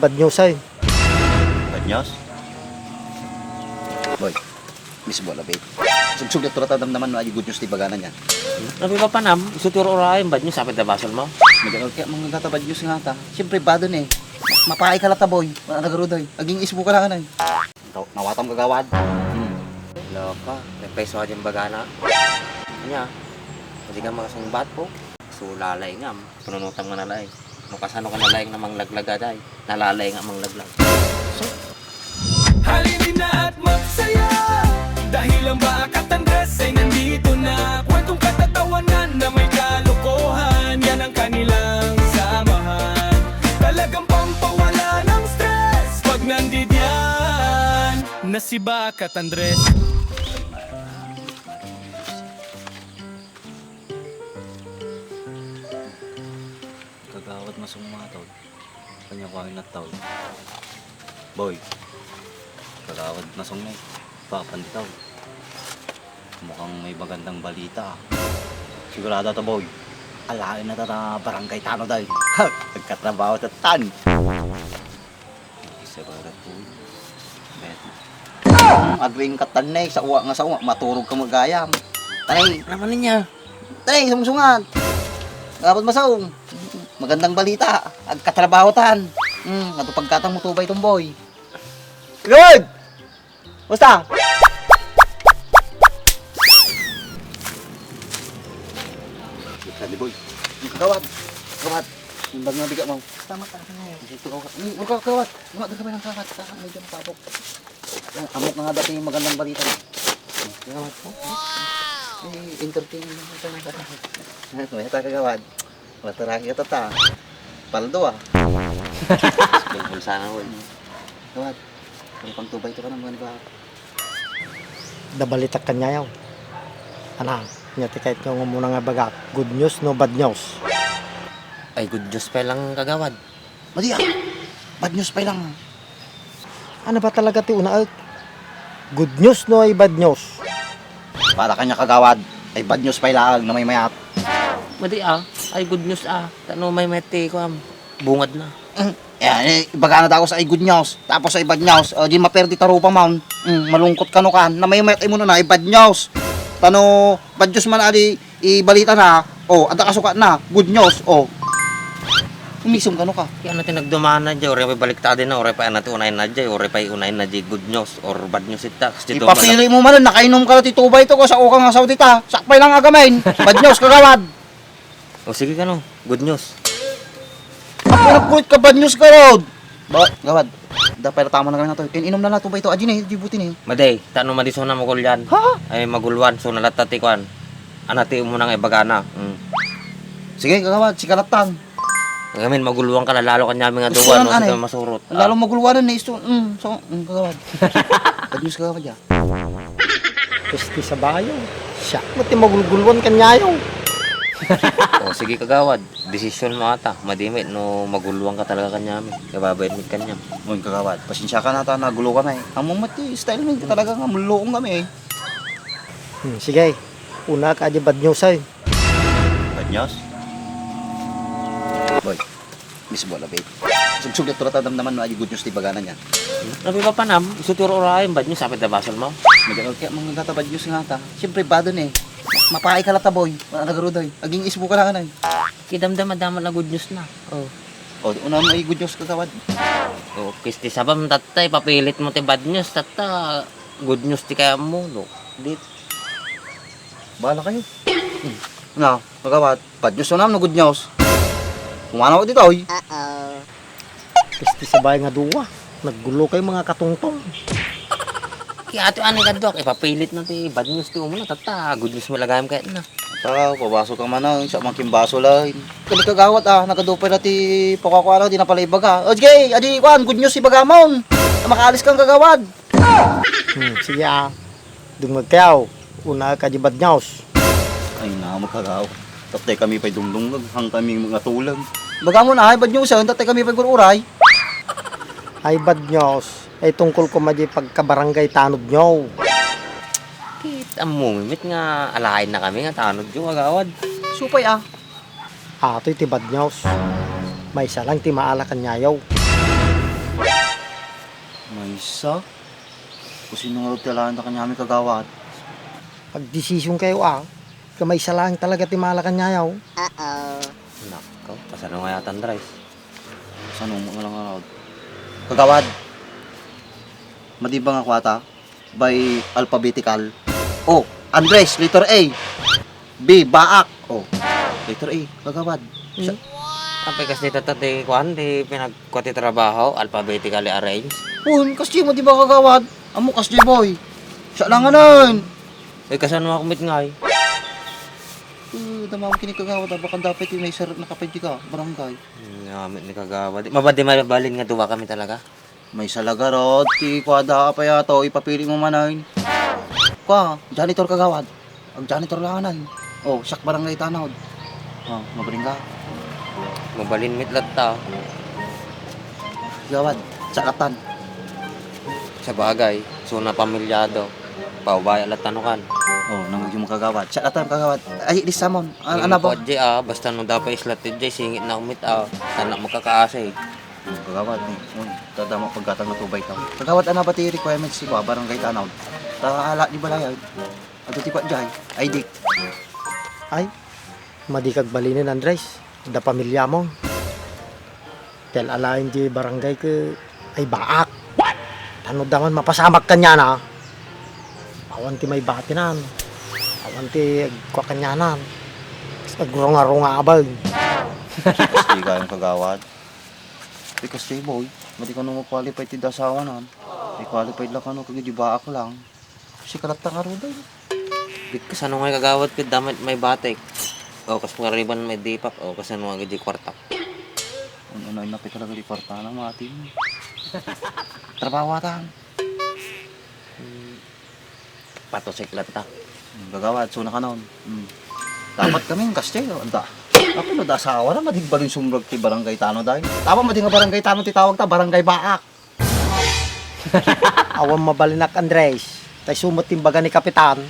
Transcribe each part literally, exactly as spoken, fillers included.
Bad news ay. Bad news? Boy, mismo na, babe. Sugsug daytoy ta damdaman no adi good news ti ibagana niya. Ano ba panam? Isu ti ur-urayen, bad news, apay ta basolmo? Nagano kaya mga gata bad news nga ta. Siyempre, bad news eh. Mapaay ka latta, boy. Wala nagarudoy. Aging isbo ka lang, ano eh. Taw-, nawatam, kagawad. Hmm. Loka, may peso ka din bagana. Anya, hindi ka makasungbat po. Sulala ingam, panunutan mo na laeng. No kasano ka na laeng na manglaglaga, day. Nalalaeng nga manglaglag. Halina at magsaya dahil ang Bakat Andres ay nandito na. Kwentong katatawanan na may kalokohan, yan ang kanilang samahan. Talagang pampawala ng stress pag nandidiyan na si Bakat Andres. Kagawad masungma, tol. Kanya ko ay nagtaw. Boy, kagawad masungma. Papan di taw. Mukhang may magandang balita, ah. Sigurado ta, boy. Alaen na ta, ta barangay tano, day. Ha! Nagkatrabaho ta tan. Isa ba ka po? Bet. Hmm, agring katan na eh. Sa uwa nga sa uwa, maturog ka magayam. Tanay. Naman niya. Tanay, sungsungan. Dapat masaong. Magandang balita. Agkatrabaho tan. Hmm, ato pagkatang mo tubay tumboy. Good! Basta! Sabi, boy. Kagawad. Kagawad. Yung bag nga bigat mo. Tama, tama na yun. Ito, kagawad. Hmm, kagawad. Kagawad, kagawad. Kagawad, medyo mapabok. Yan, amok na nga dati yung magandang balita. Kagawad po. Wow! Ay, entertaining na kita na. May ta, kagawad. Mataraki ka, tata. Paldo, ah. Bulsa na, boy. Kagawad. Ano pang tubay to ka ng mga, di ba? Dabalitak kanyayo. Ana, nya ti kayat nga umuna nga bagak, good news no bad news? Ay, good news pa lang, kagawad. Madi, ah. Bad news pa lang. Ano ba talaga ti unaek? Good news no ay bad news? Para kanya, kagawad, ay bad news pa ilaag na may mayat. Madi, ah. Ay, good news, ah. Tano may mayat ti kuam. Bungad na. Mm. Yan, eh, ibagana daw sa ay good news. Tapos ay bad news. O, di maperdi tarupa man. Mm, malungkot kano kan. Na may mayat ay mo na ay bad news. Tano, bad news man adi, ibalita na. O, adda kasukat na. Good news. O. Umisum kano ka. Kaya natin nagdumana dyan. Uri pa baliktadin na. Uri pa natin unayin na dyan. Uri pa unayin na dyan. Good news or bad news ita. Kasi ipapili mo man, nakainom ka na ti tubay to. Sa ukang asaw dita. Sakpay lang agamin. Bad news, kagawad. O sige kano, good news. Ako nagkulit ka, bad news ka, Rod. Ba, gawad. Dapay tama na kami na to. Kin-inom na lang to ba ito? Adi na, di buti na. Maday, tano madi so na magulian. Ha? Ay, maguluan, so nalatta ti kuan. Ana ti umuna nga ibagana. Mm. Sige, kagawad, si kalatan. Ngamin, maguluan ka na lalo kanyami nga duwa, no? Sige, masurot. Lalo maguluan na isto. Mm, so, mm, kagawad. Bad news, kagawad, ya. Peste sa bayo. Siya, ba't di magulgulwan kanyayo? O, sige, kagawad. Desisyon mo ata. Madimit no magulwang ka talaga kanyami. Kababayad mi kanyam. Ngun, kagawad, pasensya ka na ta, nagulo ka na eh. Amo met ti style mi, talaga nga mulluong kami eh. Hmm, sige. Una ka di bad news ay. Bad news? Boy. Mismo na, babe. Sugsug daytoy ta damdaman no adi good news ti ibagana niya. Ano ba panam? Isu ti ur-urayen, bad news, apay ta basolmo? Nagano kaya mga gata bad news nga ta. Siyempre, bad news eh. Mapaay ka latta, boy. Wala nagarudoy. Aging isbo ka lang, ano eh. Kidamdam a daman a good news na. Oh. O, una mo ay good news, kagawad. O, kisti sabam, tatta, ipapilit mo ti bad news, tatta, good news ti kaya mo, no? Di. Bahala kayo. Hmm. Na, kagawad. Bad news na naman, good news. Kumana ko dito, oy. Peste sa bayo nga duwa. Naggulo kayo, mga katungtong. Kaya ato ani kadwak, ipapilit na ti bad news ti umuna, tatta, good news mo lagayam kayat na. Tara, pabaso ka man, ah, siya man kimbaso lang. Kani kagawad, ah, nagadupay na ti pakuakuana, di na pala ibaga. O, sige, adi, kuan, good news, ibaga mo. Makaalis kang kagawad. Hmm, sige, ah. Dungag kayaw. Una ka di bad news. Ay, na, magkagaw. Tatay kami pa'y dungdungag, hang kami mga tulang. Baga mo na, ay, bad news, ah. Tatay kami pa'y gururay. Ay, bad news. Ay, tungkol ko madi pagkabarangay tanod nyo. Kita mo, mimit nga alain na kami nga tanod nyo, agawad. Supay, ah. Atoy ti bad news. Maysa lang ti maala kanyayo. Sa? Kusino nga ti alaen ta kaniami, kagawad? Agdesision kayo, a. Ket maysa laeng talaga ti mala kaniayo. Nako, kasano nga yata, Andres? Kasano mo nga lang, ano? Kagawad, madi ba nga kuwata? By alphabetical. O, Andres, letter A. B, baak. O, letter A, kagawad. Hmm. Sa- Apay, kas dita ta ti kuan, ti pinagkua ti trabaho, alphabetically arranged? Uy, kas di mo, di ba, kagawad? Amo, kas di, boy. Siya lang, anan. Eh, kasano ako met ngay? Eh, damam kini, kagawad, a, baka dapat yung may sarap na kapay di ka, barangay. Hmm, nga met ni kagawad. Mabadi mabalin nga duwa kami talaga. Maysa la garud ti kuada, apay, ato, ipapili mo manen. Kua, janitor, kagawad. Ag-janitor lang, anay. O, siak barangay tanod. O, mabalin ka. Mabalin met latta. Kagawad, siak lattan. Sabagay, suna pamilyado. Paubaya latta no kan. O, nangugyo mo, kagawad. Siak lattan, kagawad. Ay, di samon. An-, Ngem ano ba? Kua di, a, basta no dapat islat di, singit na umit, a. Sana makakaasay. Hmm, kagawad, ni. Hmm, tadama paggatang na tubay ka. Kagawad, ano ba ti requirements ti kua, barangay tanod? Ta ala di balay, ay. Adu ti kua jay, I D. Ay, madi kag balinen, Andres. Da pamilyamo. Kel alaen di barangay ket ay baak. What? Tano da man mapasamak kaniana. Awan ti maibatinan. Awan ti agkua kanianan. Agrungarungaben. Kas di kayang kagawad. Because jay boy, madi kano ma-qualify ti dasawanan. Ay qualified la kano kag di baak lang. Sika latta ngaruden. Ket kasano nga kagawad ket da met maibatek? O, kas pangariban maidipak. O, kasano nga di kuarta? Ano, ano, napay talaga di kuarta na, mati. Trabaho atan. Hmm. Patusek latta. Hmm, kagawad, suna kanon. Hmm. Dapat kami ng kastil, anda. Ako no, da asawa na, madigbalin sumrag ti barangay tanod, ay. Tama, madi nga barangay tanod ti tawag ta, barangay baak. Awan mabalinak, Andres. Tay sumot ti imbaga ni Kapitan.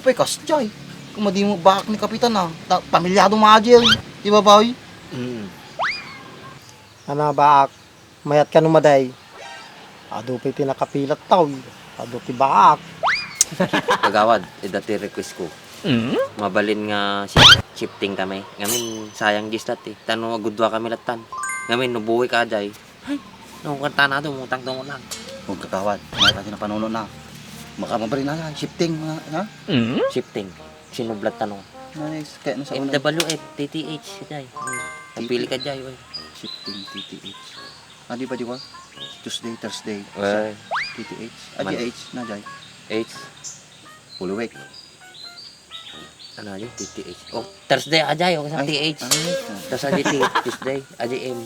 Apay, kasjay. Kung madi mo baak ni Kapitan, a. Ta-, pamilyado maaji, ay. Di ba, boy? Mm. Ana, baak. Mayat kano madi. Adu pay ti nakapilat taw. Adu ti baak. Kagawad, ida ti request ko. Mm? Mabalin nga shif-, shifting kami. Ngamin, sayang di stat, e. Tano agudua kami lattan. Ngamin, no buhi ka, ajay. Ay, no, kanta na, dumutang, dumutang. Huwag kakawad. May pati na panuno na. Makamabalin na, shifting, mga, ha? Mm? Shifting. Sinublat tano. Nice. Kaya nasa M W F, T T H, ajay. Mm. Napili ka, ajay, oy. Shifting, T T H. Ah, di ba, di ba? Tuesday, Thursday. Sa T T H. Ah, G H na, ajay. H. Full week. Ano, ajay? T T H. Oh, Thursday, ajay. Oh, sa T H. Ay, ah. Tas, ajay, T-, Tuesday, ajay, M.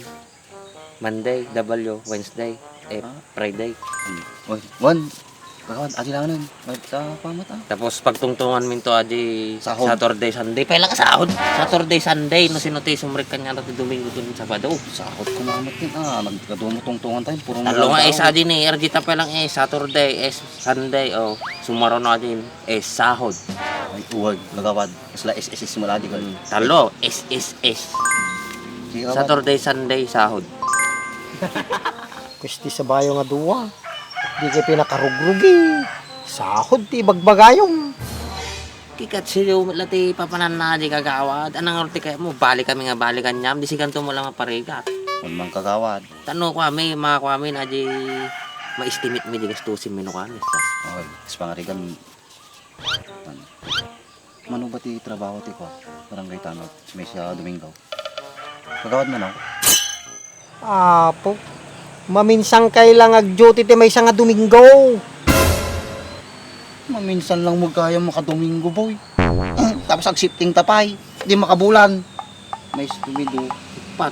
Monday, W, Wednesday, F, Friday. Hmm. Oy, Juan, kakawan, adi lang nun. Magkapamat, ah. Tapos pagtungtungan minto, adi, Sahod. Saturday, Sunday. Pay lang sahod. Saturday, Sunday, no sino ti sumrek kaniana ti Domingo, tun Sabado. Sahod ko naman yun, ah. Nagkadumutungtungan tayo. Puro Talo nga, eh, sa adi ni R G ta pay lang, eh, Saturday, eh, Sunday, oh. Sumaro na din, eh, sahod. Ay, uwag, kagawad. Kasla S S S mo lagi, kagawad. Talo, S S S. Sige, kagawad. Saturday, Sunday, sahod. Kusti sa bayo nga dua. Di kay pinakarugrugi. Sahod ti ibagbagayom. Kikat siyo met la ti papananna di kagawad. Anang arti kaya mo? Bali kami nga bali kanyam. Di siganto mo lang maparigat. Unman kagawad. Tano ko ami, mga ko ami na di ma-estimate mi di gastusin mi no kami. Okay, sa pangarigan, ano? Mano ba ti trabaho ti ko? Barangay Tanod, Mesa Domingo. Kagawad man, no? Apo, maminsan kay lang ag-duty ti maysa nga Domingo. Maminsan lang mo kaya maka-Domingo, boy. Tapos ag-shifting ta pay, di makabulan. May stumido, pat.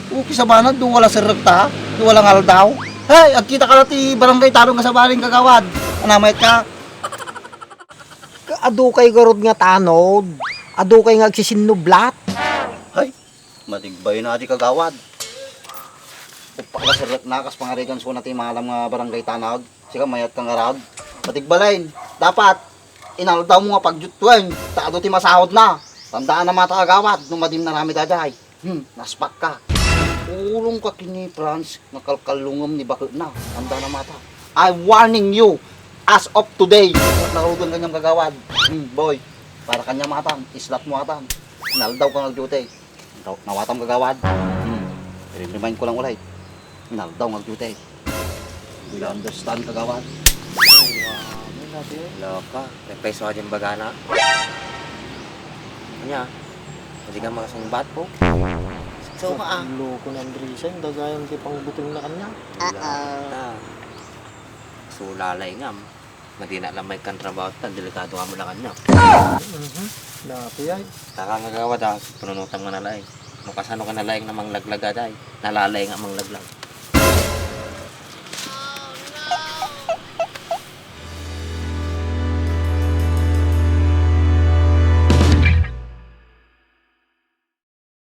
Okay, sabana, duwa la serrek ta, duwa la nga aldaw. Hey, agkita ka la ti barangay Tanod nga sabali, kagawad. Anamayat ka? Adu kay garud nga tanod. Adu kay nga agsisinublat. Hay, matigbayon na di kagawad. Upak la serrek na, kas pangarigan suna ti malam nga barangay Tanod. Sika, mayat ka nga rag. Patigbalain. Dapat, inaldaw mo nga pagjutuen. Ta adu ti masahod na. Tandaan na, mga kagawad, no madim na rami daydiay. Hmm, naspak ka. Urong ka kini Franz nga kalkallungem ni baketna. Andana mata. I warning you as of today. Narudan kaniam kagawad. Hmm, boy. Para kaniam atan, islat mo atan. Inaldaw ka nga duty. Nawatam kagawad. Hmm. Remind ko lang ulit. Inaldaw nga duty. Do you understand, kagawad? Ay, wala, di. Loka, may peso ka dyan bagana. Anya, pwede ka makasungbat po. So ka, ah. Loko ni Andresa, yung dagayang di pang buting na kanya. Wala ta. Sulalay nga. Madina lang may kan trabaho ta, delikado ka mo lang kanya. Mhm. Dati ay. Taka nga gawa da, panunutan nga nalay. No kasano ka nalay nga manglaglag, aday. Nalalay nga manglaglag.